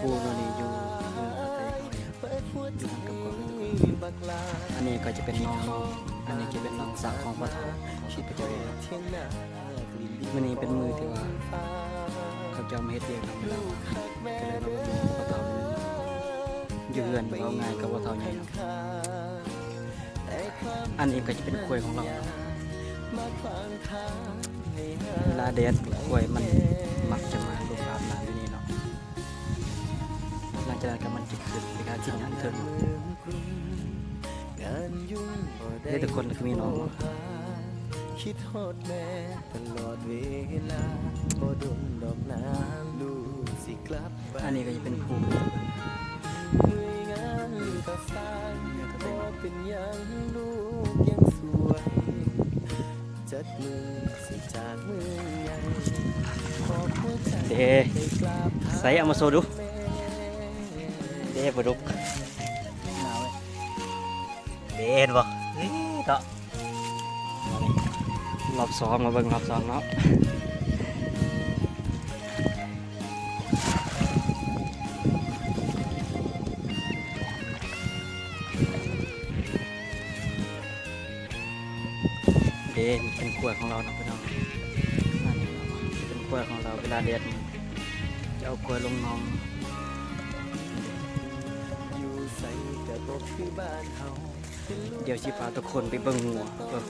ຜູ້ໂນນີ້ຢູ່ ຢູ່ອາໄສເຮົາເອງ ຢູ່ນຳກັບຄອບຄົວ. ອັນນີ້ກໍຈະເປັນໜອງເນາະ ອັນນີ້ຈະເປັນໜອງສະຂອງພໍ່ເຖົ້າຂອງຂ້າພະເຈົ້າເອງ. ມື້ນີ້ເປັນມື້ທີ່ວ່າເຂົາເຈົ້າມາເຮັດວຽກນຳເວລາວ່າງ ກໍເລີຍມາເບິ່ງນ້ອງພໍ່ເຖົ້າຢູ່ເຮືອນ ເວົ້າງ່າຍກໍພໍ່ເຖົ້າໃຫຍ່ເນາະ. ອັນນີ້ກໍຈະເປັນຄວາຍຂອງລາວເນາະ. ເວລາແດດ ຄວາຍມັນມັກຈະມາລົງອາບນ້ຳຢູ່ນີ້ເນາະ. ຫຼັງຈາກນັ້ນກໍມັນຈະຂຶ້ນໄປຫາກິນຢູ່ເທິງ. ເອີ ທຸກຄົນ ຄືມີນ້ອງ ອັນນີ້ກໍຈະເປັນພູ ເດ້ ໃສ ເອົາມາໂຊດູ ເດ້ ປາດຸກ ເດ້ ເຫັນບໍ່? ນີ້ເນາະ ຮອບສອງ ມາເບິ່ງຮອບສອງເນາະ. ເດ້ ເປັນຄວາຍຂອງລາວເນາະພີ່ນ້ອງ ເປັນຄວາຍຂອງລາວ. ເວລາແດດນີ້ຈະເອົາຄວາຍລົງໜອງ. ດຽວຊິພາທຸກຄົນໄປເບິ່ງງົວ ເອີ